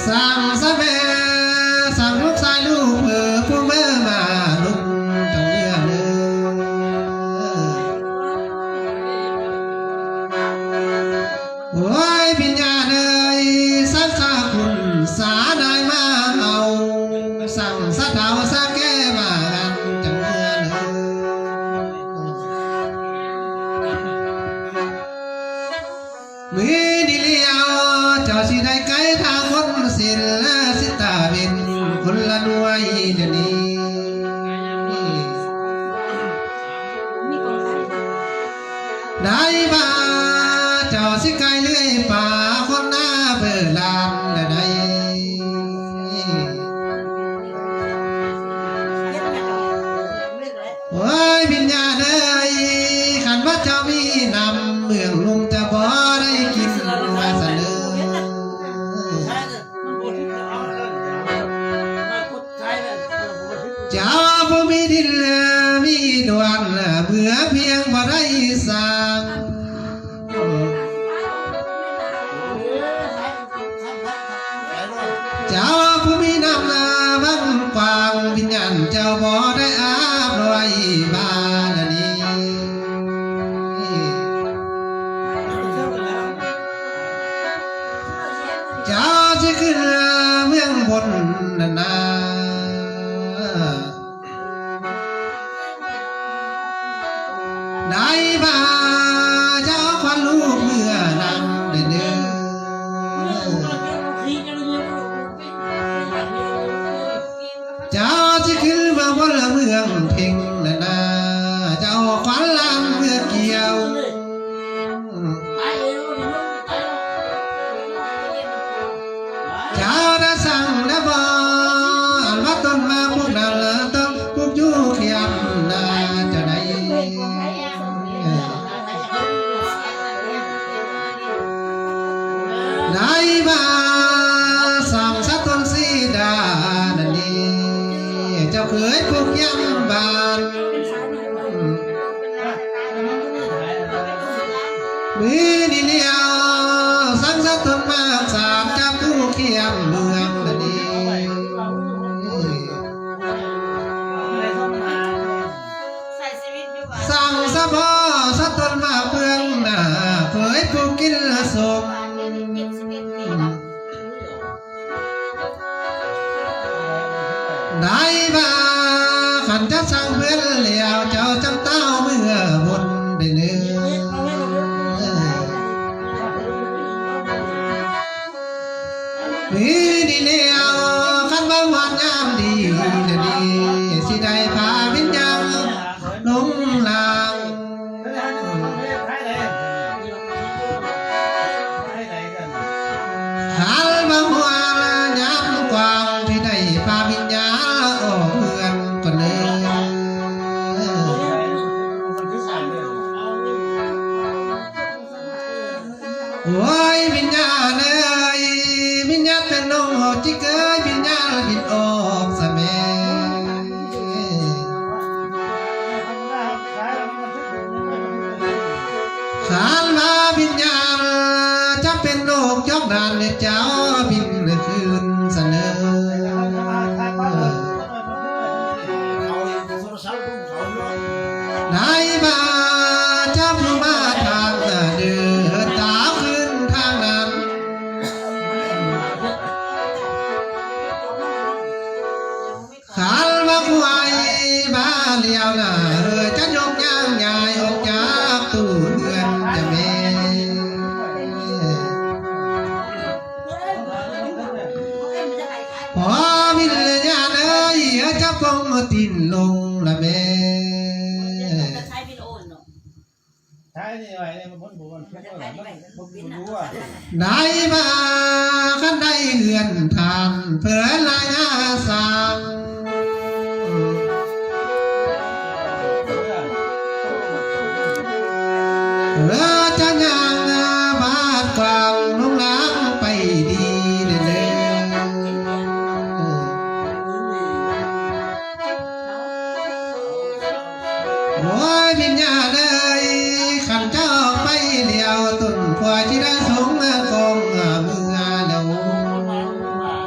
ສ້າງສະແມ ສ້າງລູກຊາຍລູກເອີ ຜູ້ເມືອມາລຸກຈັ່ງເມືອເດີ. ໂອ້ຍ ວິນຍາເອີຍ ສັງສະຄຸນສານາຍມາເອົາ ສັງສະເທົາສາແກ່ມາກັນຈັງເມືອເດີ. ມື້ນີ້ແລ້ວ ເຈົ້າຊິໄດ້ໄກ່ທາຄົນສິນ ແລະ ສິນຕາເວັນ ຄົນລະໜ່ວຍດຽວນີ້. ໄດ້ວ່າເຈົ້າຊິກາຍເລື່ອຍປ່າ ຄົນໜ້າເບີດລ້ານລະໄດ. ໂອ້ຍ ວິນຍາເອີຍ ຄັນວ່າເຈົ້າມີນ້ຳ ເມືອງລຸ່ມຈະບໍ່ໄດ້ກິນວ່າຊັ້ນເດີ. ເຈົ້າບໍ່ມີດິນ ມີດວນ ເມືອພຽງບໍ່ໄດ້ສ້າງ. ເຈົ້າຜູ້ມີນ້ຳນາວັງກວ້າງ ວິນຍານເຈົ້າບໍ່ໄດ້ອາບລອຍບາລະນີ. ເຈົ້າຊິຂຶ້ນເມືອງບົນນັ້ນນາ ໄດ້ວ່າເຈົ້າຂວັນລູກເມືອນຳເດີ. ເຈົ້າຊິຂຶ້ນມາບົນເມືອງເພັງນັ້ນນາ ເຈົ້າຂວັນລານເມືອກ່ຽວ. ເຈົ້າໄດ້ສັ່ງແລ້ວບໍ່ ອັນວ່າຕົ້ນໝາກປູກນັ້ນ ຕ້ອງປູກຢູ່ຂ້ຽມນາເຈົ້າໃດ. ໄດ້ມາສາມສະຕົ້ນສີດານັ້ນນີ້ ເຈົ້າເຄີຍປູກຢ້ຳບ້ານ. ມື້ນີ້ແລ້ວ ສັງສະຕົ້ນໝາກສາມ ຈະປູກຂ້ຽມເມືອງລະດີ. ສັງສະພໍສະຕົ້ນໝາກເບື້ອງໜ້າ ເຄີຍປູກກິນລະສົມ. ໄດ້ວ່າຄັນຈະສ້າງເຮືອນແລ້ວ ເຈົ້າຈັ່ງຕ້າວເມືອບົນໄດ້ເນີ. ມື້ນີ້ແລ້ວ ຄັນວ່າຮອດຍາມດີນະດີ ຊິໄດ້ພາວິນຍານລົງລ່າງ. ຄັນວ່າຮອດຍາມກວ່າງ ທີ່ໄດ້ພາວິນຍານອອກເຮືອນກ່ອນເນີ. ໂອ້ຍ ວິນຍານເອີຍ ວິນຍານເປັນນົກຈິກເອີຍ ວິນຍານບິນອອກສະແໝ. ຄັນວ່າວິນຍານຈະເປັນນົກຈອກນານ ເຈົ້າບິນຄືນສະເໜີ. ໄດ້ມາຈາກຜູ້ມາທາງເດີ ຕາວຄືນທາງນັ້ນ. ຄັນວ່າຄວາຍມາລ້ຽວໜ້າ ຈະຍົກຍ່າງຍ້າຍອອກຈາກຕູ້ເຮືອນຈະແມ່. ພໍ່ວິນຍານເອີຍ ຈະປົງຕີນລົງລະແມ່. ໄດ້ມາຄັນໄດ້ເຮືອນທ່ານ ເພື່ອລາຍຫາສ້າງ. ເອີ ຈະຍ່າງບາດກວ້າງ ລຸງລາງໄປດີເດີ. ໂອ້ຍ ວິນຍານເອີຍ ຄັນເຈົ້າອອກໄປແລ້ວ ຕົ້ນຂ້ອຍຊິໄດ້ສົງກອງເມືອແລ້ວ.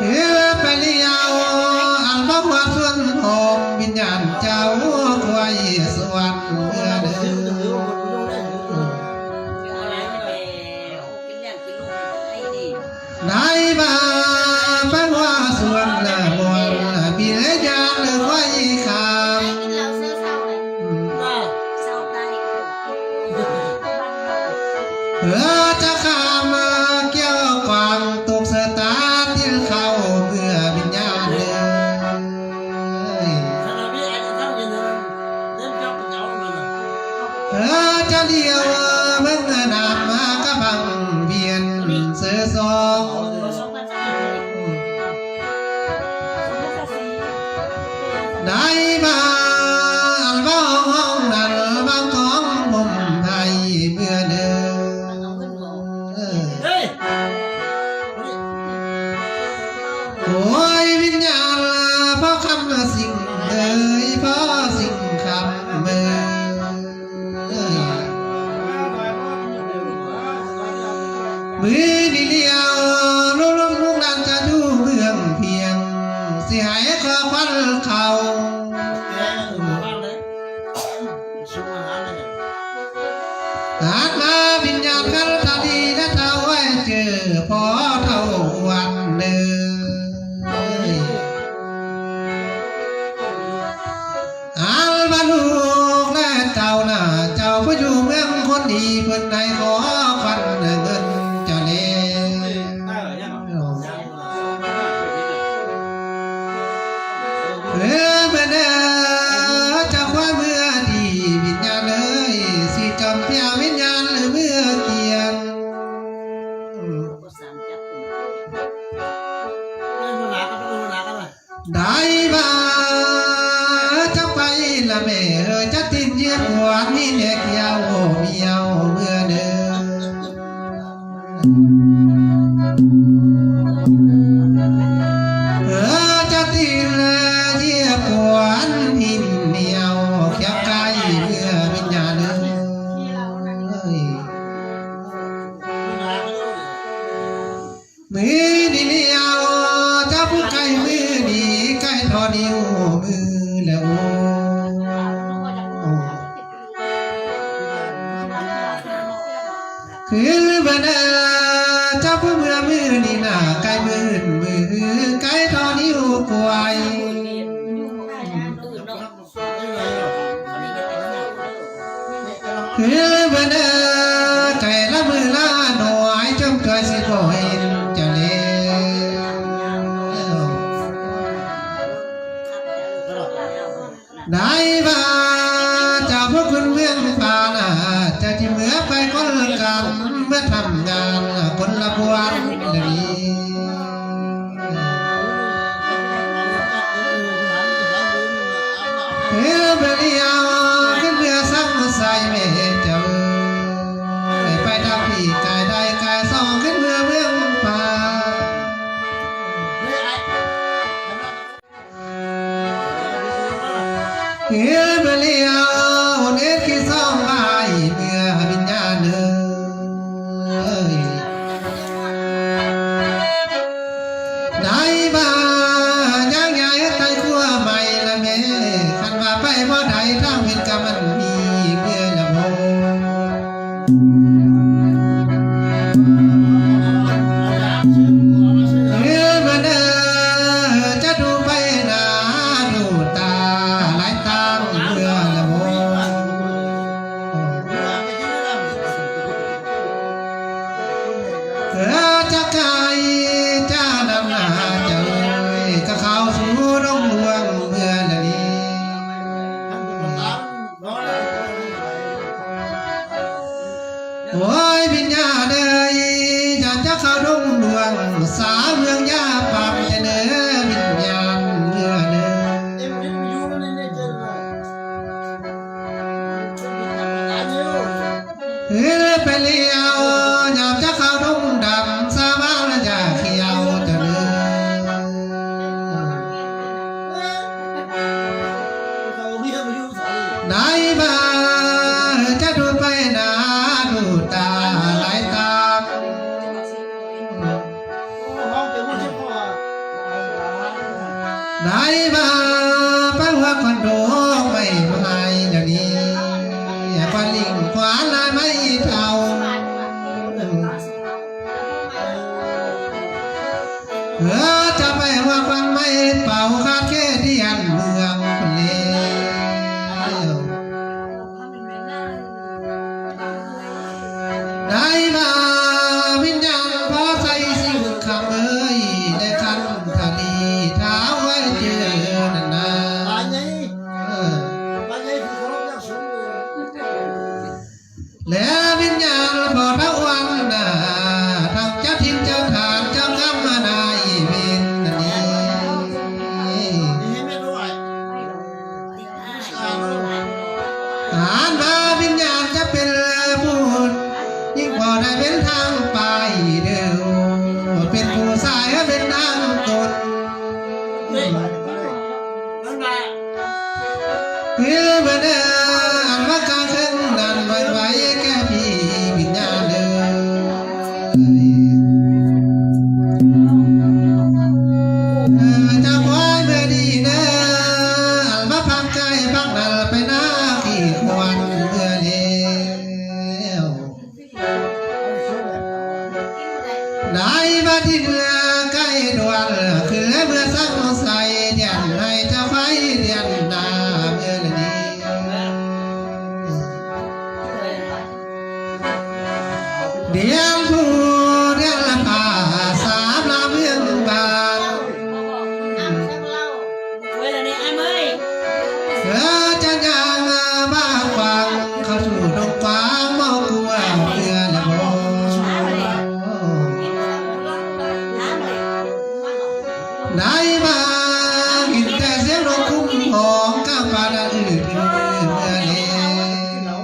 ເອີ ໄປແລ້ວ ອັນມາຫົວສ່ວນໂຮມວິນຍານເຈົ້າ ຄວາຍສວນເມືອເດີ ໄດ້ມາ ເອີ ຈະຂ້າມມາກ່ຽວກວາງ ຕົກຊະຕາຕິນເຂົ້າເມື່ອວິນຍານເອີຍ. ເອີ ຈະຫຼຽວເບິ່ງນ້ຳມາກະບັງວຽນເຊີສອງ ໄດ້ມາອັນເວົ້າຫ້ອງນັ້ນ ບາງກອງຫົ່ມໄຫ້ເມື່ອເນີ ໂອ້ຍ ວິນຍານພໍ່ຄຳສິງເອີຍ ພໍ່ສິງຄຳເອີຍ ມື້ນີ້ແລ້ວ ລູກຫຼານຈະຢູ່ເມືອງພຽງ ຊິໃຫ້ຂໍຂວັນເຂົາ ຫາກມາວິນຍານຄັນທະດີ ແລະ ທ້າວໄວ້ເຈີພໍ່ເຖົ້າວັນເດີ ອັນວ່າລູກແລະເຕົ້ານະ ເຈົ້າຜູ້ຢູ່ເມືອງຄົນດີ ເພິ່ນໃຫ້ຂໍຂວັນເງິນຈະເລ ເອີ ເມື່ອເດີ ຈະຄວາມເມື່ອດີ ວິນຍານເອີຍ ຊິຈອມເພຍວິນຍານເມື່ອກຽງ ໄດ້ວ່າຈະໄປລະແມ່ເອີຍ ຈະຕິນເຍຍບກວານ ມີແມ່ກຽວມຽວເມື່ອເດີ ເອີ ຈະຕິນເຍຍບກວານ ພິນນຽວ ຄຽບໄກ່ເມື່ອວິນຍານເອີຍ. ມື້ນີ້ລຽວ ເຈົ້າຜູ້ໄກ່ມື້ນີ້ ໄກ່ທໍນິ້ວມືແລ້ວໂອ້ ຄືເບິ່ງເດີ ເຈົ້າຜູ້ເມືອມື້ນີ້ນະ ໄກ່ມື່ນມື ໄກ່ທໍນິ້ວກວາຍ. ຄືເບິ່ງເດີ ໄກ່ລະມືລະໜ້ອຍ ຈົມຈອຍຊິບໍ່ເຫັນຈະແລ ໄດ້ວ່າເຈົ້າພວກຄຸນເມືອງພານາ ເຈົ້າຊິເມືອໄປຄົນລະກັນ ເມືອທຳງານຄົນລະບ່ອນດຽວນີ້. ເອີ ບາດນີ້ເອົາຂຶ້ນເມືອສັງໄຊແມ່ເຈົ້າເອີຍ ໄປທາງປີກາຍໃດກາຍສອງ ຂຶ້ນເມືອເມືອງປ່າ. ເອີ ບາດນີ້ເອົາເຮັດຄືສອງບາຍເມືອວິນຍານເອີຍ. ໄດ້ມາຍ່າງຍ້າຍເຮັດໄຮ່ຄົວໃໝ່ລະແມ່ ຄັນວ່າໄປບໍ່ໄດ້ທາງເວັນກະມັນມີເມື່ອລະບໍ່ ເອີ ມາເດີ ຈະດູໄປໜ້າດູຕາ ຫຼາຍຕາງເມື່ອລະບໍ່. ເອີ ຈະໄກຈະນຳໜ້າເຈົ້າເອີຍ ກະເຂົ້າສູ່ດົງຫຼວງເມືອລະນີ້. ໂອ້ຍ ວິນຍານເອີຍ ຢ້ານຈະເຂົ້າດົງຫຼວງ ສາເມືອງຢ່າປາກແຕ່ເດີ ວິນຍານເມືອເດີ. ເອີ ໄປແລ້ວ ຍາມຈະເຂົ້າດົງດຳ ສາມາລະຢາຂຽວຈະເດີ ໄດ້ມາຈະດູໄປໜ້າດູຕາ ຫຼາຍຕາ ໄດ້ມາປະຫົວຄອນໂດໄມ້ໄມ້ດຽວນີ້ ຄວັນລິງຄວັນລາຍໄມ້ເຖົ້າ ໄດ້ມາວິນຍານພໍໃສ່ຊິງຄຳເອີຍ ແລະຄັນທະລີທ້າວໄວ້ເຈີນັ້ນນາ ປາໃຫຍ່ ເອີ ປາໃຫຍ່ທີ່ເຄົາລົບຢ່າງສູງເລີຍ ແລະວິນຍານພໍ່ທ້າວອ້ວນນາ ທັງເຈົ້າຖິ່ນເຈົ້າຖານເຈົ້າກຳມານາຍເວນນັ້ນເອງ ອັນວ່າວິນຍານຈະເປັນຜູ້ຍິງບໍ່ໄດ້ເປັນທາງປາຍເດີ ເປັນຜູ້ຊາຍເປັນທາງຕົ້ນ ຄືເບີເດີ ອັນວ່າກາງເຄິ່ງນັ້ນໄວໆແກ່ພີ່ວິນຍານເດີ ຈະຄອຍເບີດີເດີ ອັນວ່າພັກກາຍພັກນັ້ນໄປນາຂີ້ຄວນເມື່ອແລ້ວ ໄດ້ມາທີ່ເຮືອໄກ່ດວນ ຄືເມືອສັງໄຊ ດຽນໄຮ່ເຈົ້າໄຟດຽນນາເມືອລະດີ ດຽນພູດຽນລະພາ ສາມລາເມືອງບ້ານ ເອີ ຈະຍ່າງມາບາງຂວາງ ເຂົ້າສູ່ດົງກວ້າງບໍ່ກົວເທື່ອລະບໍ່ ໄດ້ມາຍິນແຕ່ສຽງນົກຄຸ້ມຮ້ອງ ກາງປ່ານະອືດອືເມື່ອແລ້ວ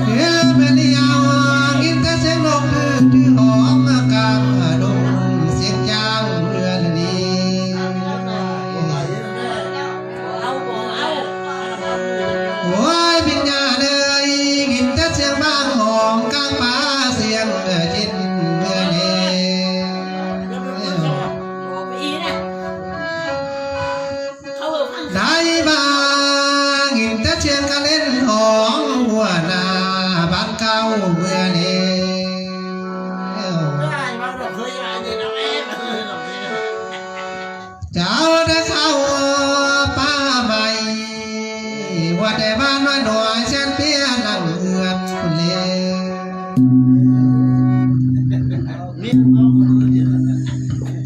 ເອີ ແມ່ນແລ້ວ ຍິນແຕ່ສຽງນົກອືດອືຮ້ອງ ກາງດົງສຽງຈາງເຮືອນນີ້ ໂອ້ຍ ວິນຍານເອີຍ ຍິນແຕ່ສຽງບາງຮ້ອງ ກາງປ່າສຽງເຢັນເມື່ອແລ້ວ ໄດ້ມາຍິນແຕ່ສຽງກະເຫຼັ່ນຮ້ອງ ຫົວໜ້າບ້ານເກົ່າເມື່ອແລ້ວ ເຈົ້າໄດ້ເຂົ້າປ່າໄມ້ ວ່າແຕ່ບ້ານນ້ອຍໆ ແສນເປັຍນັ່ງເຮືອນພຸ້ນແລ້ວ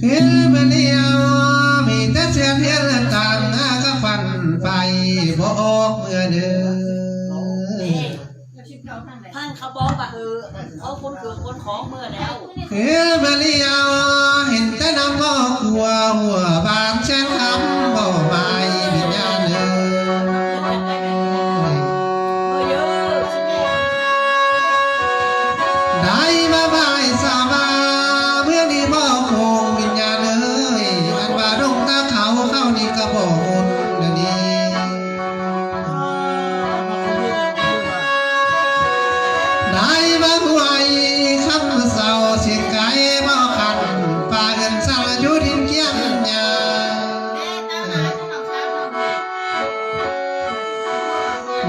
ຄືມື້ດຽວ ມີແຕ່ສຽງຮຽນຕ່າງ ຫາກະຝັນໄປບໍ່ອອກເມື່ອເດີ ເພິ່ນເຂົາບອກວ່າ ເອີ ເຂົາຂົນເຄື່ອງຂົນຂອງເມືອແລ້ວ ຄືມາລຽວ ເຫັນແຕ່ນ້ຳບໍ່ກົວ ຫົວບ້ານແສນຄຳບໍ່ໝາຍວິນຍານເອີຍ ໄດ້ມາບາຍສາມາ ເມືອນີ້ບໍ່ຄົງວິນຍານເອີຍ ອັນວ່າດົງຕາເຂົາ ເຂົານີ້ກະບໍ່ຄົນນະນີ້ ໄດ້ມາຫ້ວຍຄຳເຊົາ ສຽງໄກ່ບໍ່ຂັນ ປ່າເຮືອນສັນຢູ່ດິນກ້ຽງຫຍ້າ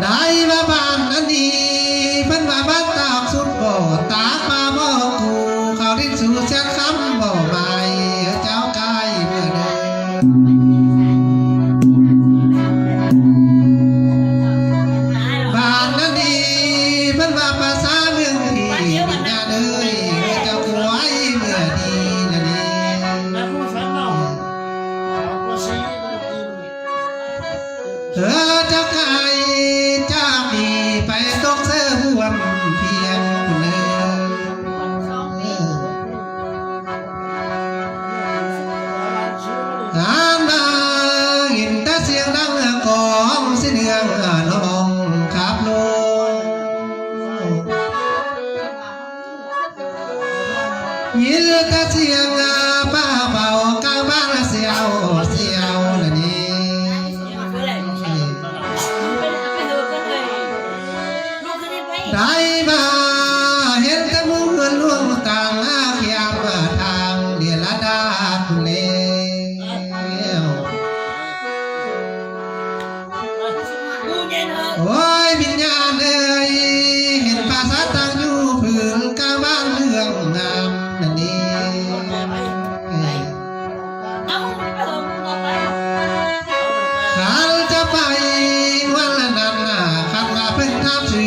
ໄດ້ມາບ້ານອັນນີ້ ເພິ່ນວ່າບ້ານຕາກສຸດບໍ່ ຕາກມາບໍ່ກູ ເຂົາດິນສູ່ແສນຄຳບໍ່ໝາຍ ເຈົ້າກາຍເມືອເດີ ບ້ານນັ້ນດີ ເພິ່ນວ່າພາສາເມືອງພີ ວິນຍານເອີຍ ເຈົ້າຄວາຍເມືອດີນະນີ້ ເອີ ເຈົ້າກາຍຈາກນີ້ໄປຕົກເສີບວນພຽງພຸ້ນເດີ ອານມາຍິນແຕ່ສຽງດັງກອງ ສຽງເຮືອງຮ້ອງຂັບລົງ ຍິນແຕ່ສຽງປາເປົ່າກາງບ້ານລະສຽວ ສຽວລະນີ້ ໄດ້ມາເຫັນແຕ່ໝູ່ເຮືອນຫຼວງຕ່າງ ຂ້າມທາງເດລະດາດພຸ້ນແລ້ວ ໂອ້ຍ ວິນຍານເອີຍ ເຫັນປາສາດຕັ້ງຢູ່ພື້ນກາງບ້ານເລື່ອງງາມນັ້ນເອງ ຄັນຈະໄປວັນລະນັ້ນນະ ຄັນວ່າເພິ່ນຖາມຊື່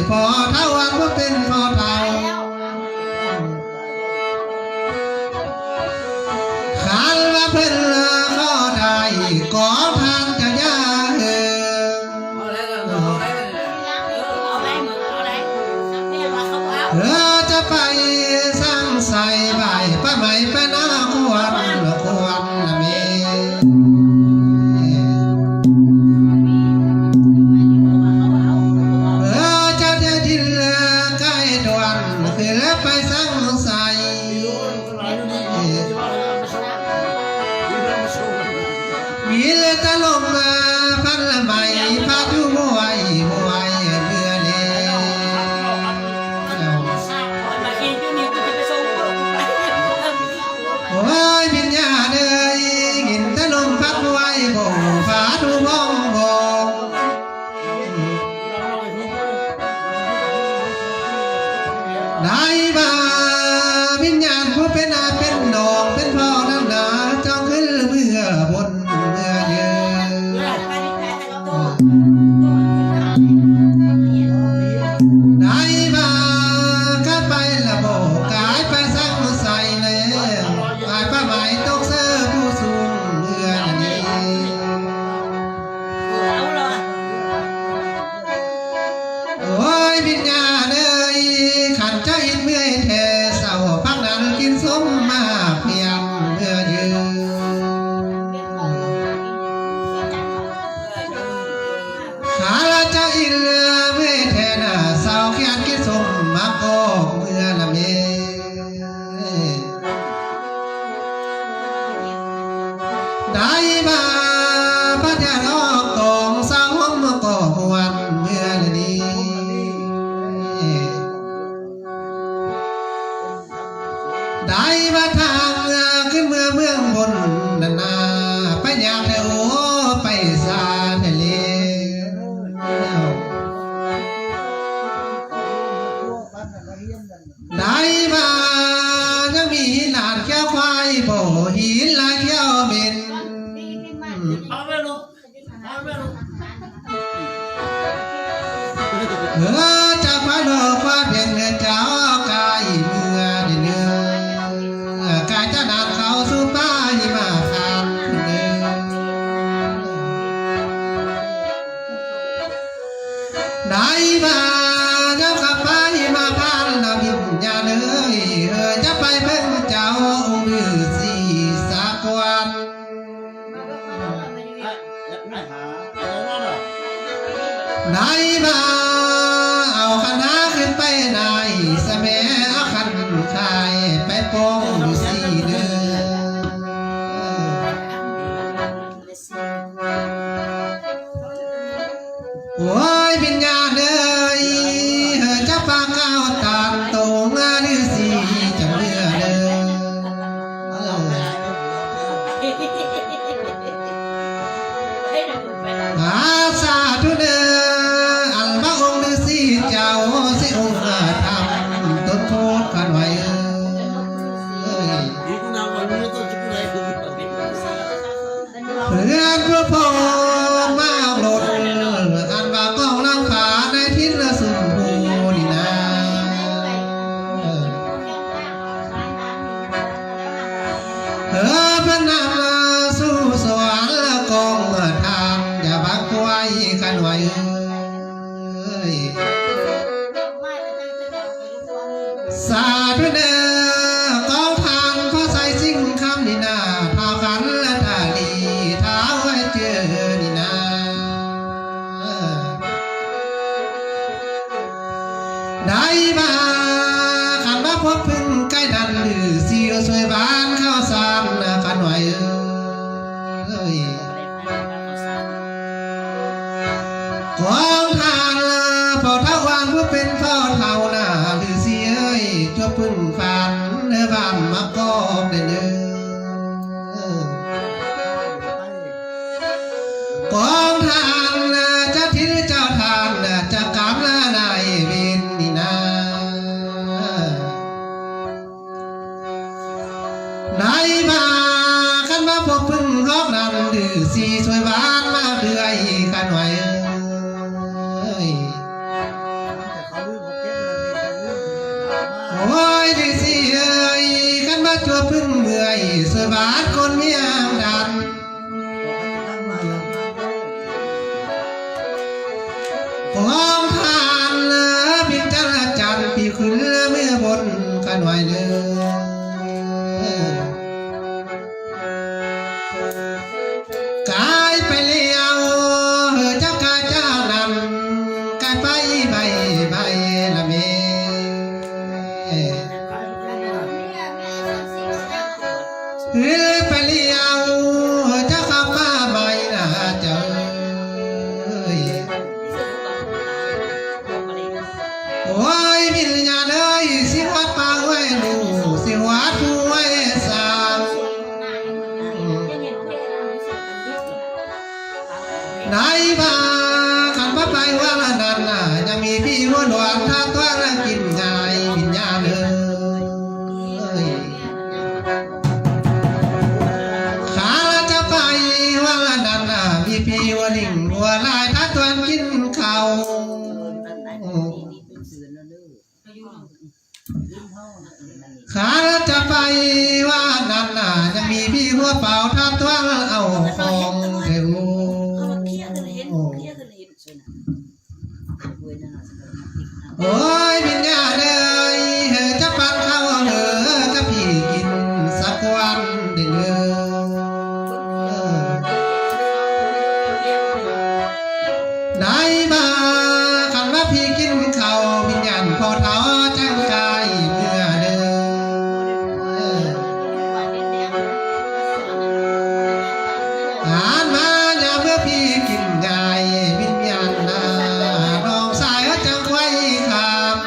ພໍ່ເຖົ້າວ່າບໍ່ເປັນພໍ່ເຖົ້າ ຄັນວ່າເພິ່ນຂໍໄດ້ ກໍທ່ານຈະຢ່າເອີ ເອີ ຈະໄປສັງໄສໄຫວ້ປາໄໝປານາຄວນ ຄວນນະເມ ເອີ ເຈົ້າແທ້ຈິນລະກາຍດວນ ຄືລະໄປສັງໄສ ມີແລະຕະລົມມາພັນລະໄໝ ພາດຢູ່ຫ້ວຍ ຫ້ວຍເມື່ອແລ້ວ. ໂອ້ຍ ວິນຍານເອີຍ ກິນແຕ່ລົມພັດໄວ້ ບໍ່ພາດຮູ້ບ້ອງບອກ ໄດ້ວ່າວິນຍານຜູ້ເປັນອາເປັນນ້ອງເປັນພໍ່ນັ້ນນາ ເຈົ້າຂຶ້ນເມືອບົນເມືອເດີ ໄດ້ວ່າກາຍໄປລະບໍ່ ກາຍໄປສັງໄສແລ້ວ ກາຍປາໄໝຕົກເສີຜູ້ສູງເມືອນະນີ້. ໂອ້ຍ ວິນຍານເອີຍ ຄັນເຈົ້າອິດເມື່ອຍແທ້ ເຊົາພັກນັ້ນກິນສົ້ມໝາກພຽງເມື່ອຍືນ ຖ້າລະເຈົ້າອິດເມື່ອຍແທ້ນະ ເຊົາຂຽນກິນສົ້ມໝາກກອກເມື່ອນະເມ. ໄດ້ມາປະທານອອກກອງ ສາວຫົ່ມກໍມ່ວນເມື່ອລະນີ້ ໄດ້ມາທາງເມືອ ຂຶ້ນເມືອເມືອງບົນນັ້ນນາ ໄປຍາກແທ້ໂອ ໄປສາແທ້ແລ້ວ. ໄດ້ມາຍັງມີຫີນຫຼານຂຽວຄວາຍ ບໍ່ຫີນລາຍຂຽວເໝັນ ເອີ ຈາກພາໂລກຄວາມເປັນເຈົ້າກາຍເມືອເດີ ກາຍຈາກນັ້ນເຂົ້າສູ່ປ່າຫິມະພານເດີ. ໄດ້ມານຳຂ້າໄປມາຜ່ານນຳວິນຍານເອີຍ ເອີ ຈະໄປເບິ່ງເຈົ້າອົງລືສີສາກວັນ ໄດ້ມາເອົາຂັນຫ້າຂຶ້ນໄປນາຍສະແໝ ເອົາຂັນຄາຍໄປປ່ອງລືສີເດີ. ໂອ້ຍ ວິນຍານເອີຍ ເຮີ ຈະປາກກ່າວຕານໂຕງາລືສີຈະເມືອເດີ ອາ ສາທຸເດີ ອັນພະອົງລືສີເຈົ້າ ຊິອົງອາທຳ ຕົ້ນໂພດຂະນ້ອຍເອີຍ. ເພື່ອນຜູ້ພົມມາລົດ ອັນວ່າກອງນາງຟ້າໃນຖິ່ນລະຊົມພູນີ້ນາ ເອີ ເພິ່ນນຳສູ່ສວນລະກອງທານ ຢ່າບັກໄວ້ຂະນ້ອຍເອີຍ. ສາທຸເດີ ກອງທ່ານພໍ່ໄຊສິງຄຳນີ້ນາ ທ້າວຂັນທະລີ ທ້າວໄວ້ເຈີນີ້ນາ ໄດ້ມາ ຄັນມາພົບເພິ່ນໃກ້ນັ້ນ ຫຼືຊິຢູ່ຊ່ວຍບ້ານເຂົ້າສານນະ ຂະນ້ອຍເອີຍ. ຂອງທ່ານລະພໍ່ເຖົ້າຫວ່າງຜູ້ເປັນພໍ່ເຖົ້ານາ ລືສີເອີຍ ຈົວປຶ້ງຝັນເດີບ້ານມາກອກແດ່ເດີ. ຂອງທ່ານນະ ເຈົ້າຖິ່ນເຈົ້າທ່ານນະ ຈະກຳລານາຍເວນນີ້ນາ. ໄດ້ມາ ຄັນມາພົບເພິ່ນຮອກນັ້ນ ຫຼືຊິຊ່ວຍບ້ານມາເອື້ອຍຂະນ້ອຍເອີຍ. ໂອ້ຍ ລືສີເອີຍ ຄັນວ່າຈົວບເພິ່ງເມື່ອຍ ສວຍບາດຄົນມີອາດານ ຂອງທ່ານເລີ ພິຈາລະຈັນ ປີຂຶ້ນເມືອບົນກັນໄວ້ເລີ. ກາຍໄປແລ້ວ ເອີ ຈັກກະຈານັ້ນ ກາຍໄປໄວໄວລະແມ່ ເອີ ໄປແລ້ວ ເຈົ້າຂ້າປ້າໄມ້ນາເຈົ້າເອີຍ. ໂອ້ຍ ວິນຍານເອີຍ ຊິຮອດປ່າຫ້ວຍລູ ຊິຮອດພູຫ້ວຍສາງ ໄດ້ວ່າຄັນວ່າໄປວ່າລະນັ້ນນະ ຍັງມີຜີຫົວຫຼວງ ຖ້າຕົວະລະກິນງ່າຍ ວິນຍານເອີຍ. ຂ້າລະຈະໄປວ່າລະນັ້ນນະ ມີຜີຫົວລິງຫົວລາຍ ຖ້າຕົວະກິນເຂົ້າ. ຂ້າລະຈະໄປວ່ານັ້ນນະ ຍັງມີຜີຫົວເປົ່າ ຖ້າຕົວະເອົາຂອງເດີ. ໂອ້ຍ ວິນຍານເອີຍ ເອີ ຈະປັນເຂົ້າເດີ ກະຜີກິນສາກວັນເດີ. ໄດ້ມາ ຄັນວ່າຜີກິນເຂົ້າ ວິນຍານພໍ່ເຖົ້າຈັ່ງກາຍເມືອເດີ. ອານມາຍາມເມື່ອຜີກິນງ່າຍ ວິນຍານນາ ນ້ອງຊາຍເອີ ຈັ່ງໄຂວ້ຂ້າມ.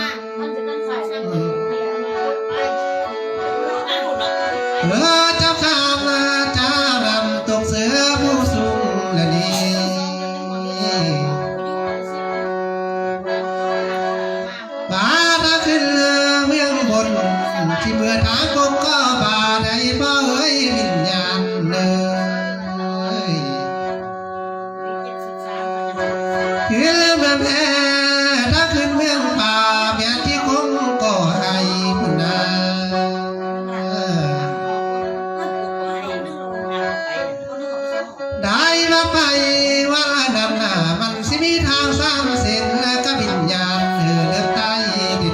ເອີ ເຈົ້າຂ້າມາຈານຳຕົງເສືອຜູ້ສູງລະນີ້ ບາດຂຶ້ນເມືອງບົນ ທີ່ເມືອທາງກົງກໍບາດໃດພໍ່ເອີຍ ວິນຍານເອີຍ. ຄືເລີມແພ້ ຖ້າຂຶ້ນເມືອງປ່າ ແມ່ນທີ່ຄົງກໍໃຫ້ພຸ້ນນາ. ໄດ້ວ່າໄປວ່ານັ້ນນະ ມັນຊິມີທາງສາມເສັ້ນ ແລະກະວິນຍານເດີ ເດີໃຕ້ເດີ.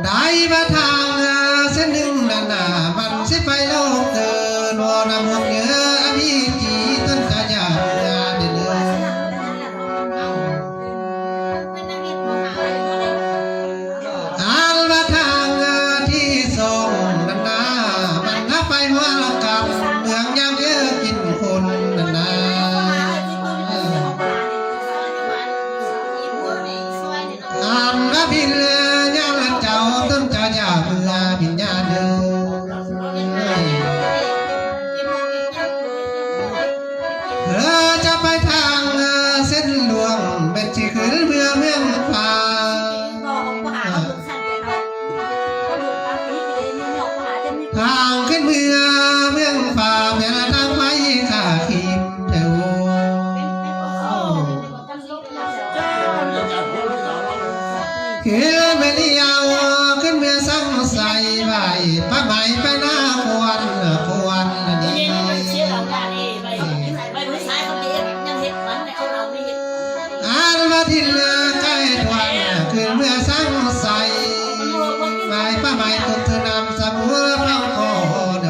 ໄດ້ວ່າທາງເສັ້ນໜຶ່ງນັ້ນນະ ມັນຊິໄປໂລກເດີ ນວນນຳຫົວເໜືອອະວິຈີ ຕົນຈະຢາກເດີ. ອັນວ່າທາງທີ່ສອງນັ້ນນະ ມັນນະໄປຫົວລະກຳ ເມືອງຍາມເດີກິນຄົນນັ້ນນະ. ອັນວ່າພິນຍານເຈົ້າ ຕົນຈະຢາກເມືອວິນຍານເດີ. ເອີ ຈະໄປທາງເສັ້ນຫຼວງ ແມ່ນຊິຂຶ້ນເມືອເມືອງຟ້າ. ທາງຂຶ້ນເມືອເມືອງຟ້າ ແມ່ນທາງໄຟຂ້າຂີມແຖວ. ຄືແມ່ນຍາວຂຶ້ນເມືອສັງໄສ ໄຫວ້ປ້າໄມ້ໄປນາຄວນ ຄວນນີ້. ອັນວ່າຖິ່ນໃກ້ທວນ ຄືເມືອສັງໄສ ໄມ້ປ່າໄມ້ຕົກຄືນ້ຳສະບົວເຝົ້າກໍເດີ.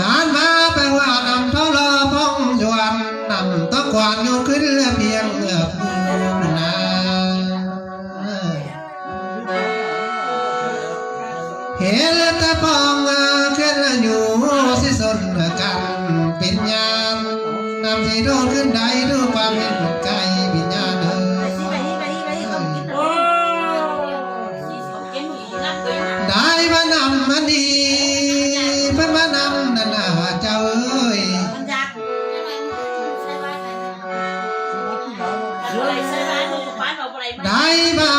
ອັນວ່າແປວ່ານ້ຳທໍລໍພອງຢວນ ນ້ຳຕ້ອງກວານຢູ່ຂຶ້ນເຮືອພຽງເຮືອພູນາ. ເຫັນແຕ່ປອງເຄື່ອນຢູ່ ຊິຊົນກັນເປັນຍານ ນຳຊິໂດດຂຶ້ນໄດ້ ດູຄວາມເຫັນໄກວິນຍານເອີຍ. ໄດ້ມານຳອັນນີ້ ເພິ່ນມານຳນັ້ນນາເຈົ້າເອີຍ. ໄດ້ມາ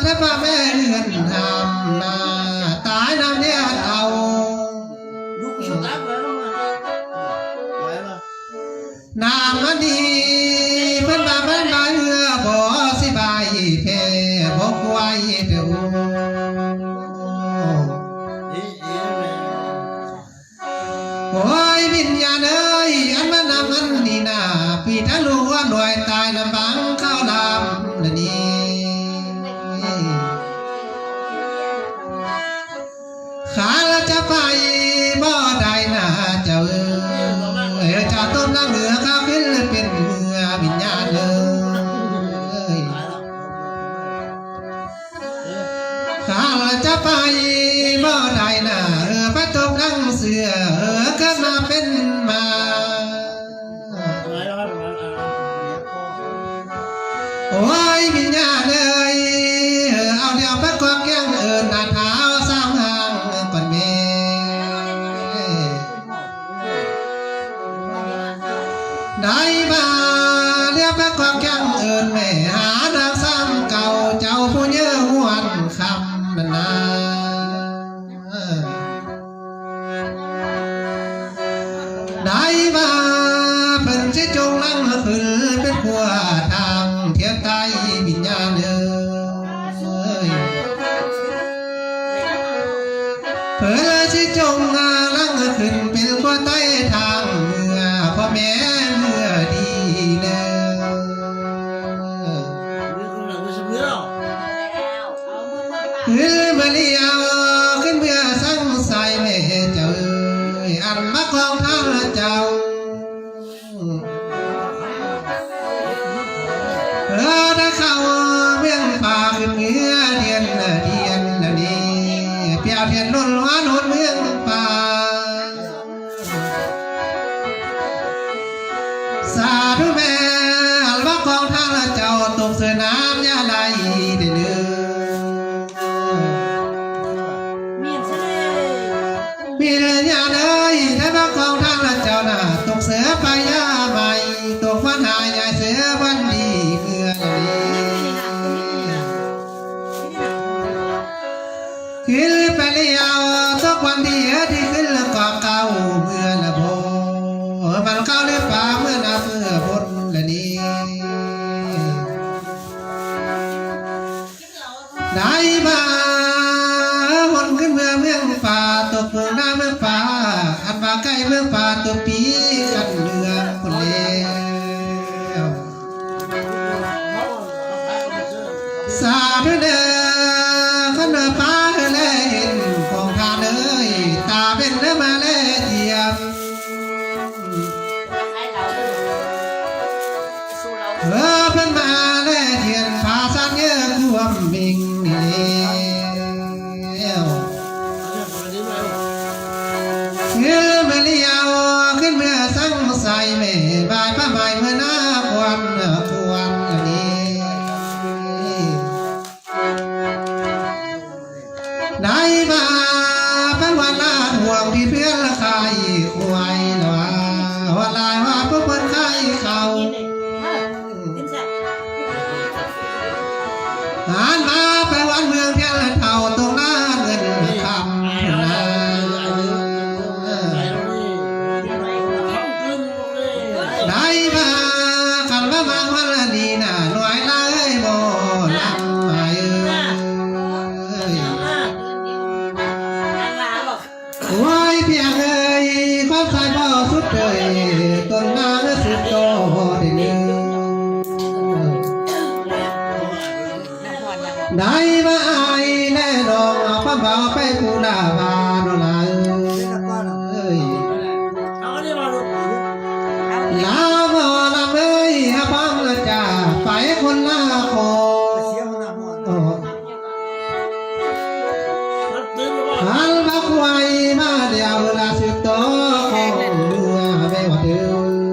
ໄດ້ມາແມ່ເຮືອນຫ້າມນາ ຕາຍນຳແດດເອົາ. ນ້ຳອັນນີ້ເພິ່ນວ່າມັນມາເຮືອບໍ່ຊິບາຍແທ້ບໍ່ຄວາຍເດີ. ໂອ້ຍ ວິນຍານເອີຍ ອັນມານຳອັນນີ້ນາ ປີທະລຸອນໜ້ອຍຕາຍນຳບັງເຂົ້າລຳນະນີ້. ຂ້າລະຈະໄປບໍ່ໄດ້ນາເຈົ້າເອີຍ ຈະຕົບນາງເຮືອ ຂ້າຂຶ້ນເປັນເຮືອວິນຍານເອີຍ. ຂ້າລະຈະໄປບໍ່ໄດ້ນາ ເອີ ໄປຕົບນາງເສືອ ເອີ ເກີດມາເປັນໝາ. ໂອ້ຍ ວິນຍານເອີຍ ເອີ ເອົາດຽວໄປກອງແກງ ເອີ້ນໜ້າທ້າວສາມຫ້າງກ່ອນແມ່. ໄດ້ມາລຽວໄປກອງແກງ ເອີ້ນແມ່ຫານາງສາມເກົ່າ ເຈົ້າຜູ້ເຍີຫວນຄຳນັ້ນນາ. ໄດ້ມາເພິ່ນຊິຈົ່ງນາງຂຶ້ນເປັນຂົວທາງທຽບໃຕ້ ວິນຍານເອີຍ. ເພິ່ນຊິຈົ່ງນາງຂຶ້ນເປັນຂົວໃຕ້ທາງເມືອ ພໍ່ແມ່ເມືອດີເດີ. ຄືມາລຽວຂຶ້ນເມືອສັງໄສແມ່ເຈົ້າເອີຍ ອັນມາຂອງທ່ານເຈົ້າ ເອີ ໄດ້ເຂົ້າເມືອງປ່າ ຂຶ້ນເຮືອດຽນດຽນນີ້ ປຽວທຽນລົ້ນຫວານຫົນເມືອງປ່າ. ສາທຸແມ່ ອັນວ່າຂອງທ່ານລະເຈົ້າຕົກເສືອນ້ຳຍາໄລເດີເນີ. ມີເດີຍາເດີຍ ແຕ່ວ່າຂອງທ່ານລະເຈົ້ານະຕົກເສືອໄປຍາໄມ ຕົກມາຫາຍາເສືອວັນດີເມືອນນີ້. ຂຶ້ນໄປແລ້ວ ຕົກວັນດີເອີ ທີ່ຂຶ້ນລະກອງເກົ່າເມືອນະບໍ່ ມັນເຂົ້າຫຼືປ່າເມືອນະເມືອບົນລະນີ້. ໄດ້ມາຫົນຂຶ້ນເມືອເມືອງປ່າ ຕົກເມືອງໜ້າເມືອງປ່າ ອັນວ່າໃກ້ເມືອງປ່າ ຕົກປີກັນເມືອງພຸ້ນແລ້ວ. ສາທຸເດີ ຄັນວ່າປ້າເອີຍແລເຫັນຂອງທ່ານເອີຍ ຕາເປັນເດີມາແລຈຽມ ເອີ ເພິ່ນມາແລຈຽມ ພາສັນເອີ ຄວາມເມັງນີ້ແລ້ວ. ເອີ ມາລຽວ ຂຶ້ນເມືອສັງໄສແມ່ ບາຍປະໄມເມືອນາຄວັນຄວັນນີ້. ໄດ້ມາໄປວັນລາດຫວງ ທີ່ເພື່ອນລະຂາຍຄວາຍລະວ່າ ວ່າຫຼາຍວ່າພວກເພິ່ນຂາຍເຂົ້າ. ຫານມາໄປວັນເມືອງພຽງລະເທົ່າ ຕົງໜ້າເງິນຄຳພຸ້ນນາ. ໄດ້ມາ ຄັນວ່າມາວັນລະນີ້ນາ ໜ້ອຍຫຼາຍບໍ່ລຳໄມເອີຍ. ໂອ້ຍ ພຽງເອີຍ ຄວາມສາຍບໍ່ສຸດເອີຍ ຕົ້ນນາງສືບຕໍ່ໄດ້ເນີ. ໄດ້ມາອ້າຍແລະນ້ອງ ເອົາຄວາມເວົ້າໄປປູໜ້າບ້ານນ້ອງຫຼາຍເອີຍ. ລາວໝໍລຳເອີຍ ຮັບຄວາມລະຈາ ໄປຄົນລະຂໍ. ຫັນບັກໄວມາແລ້ວລະສືບຕໍ່ຂອງເມືອແມ່ວ່າເດີ.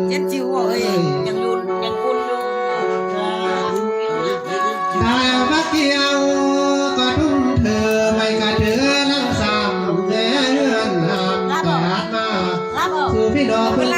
ເຈັບຈິ້ວເອີຍ ຍັງລຸ້ນ ຍັງອຸ່ນຢູ່. ໄດ້ບັກກ່ຽວກະທຸ້ມເທີ ໄມ້ກະເທີນາງສາມແມ່ເຮືອນນຳກາດມາ ສູ່ພີ່ນ້ອງເພິ່ນ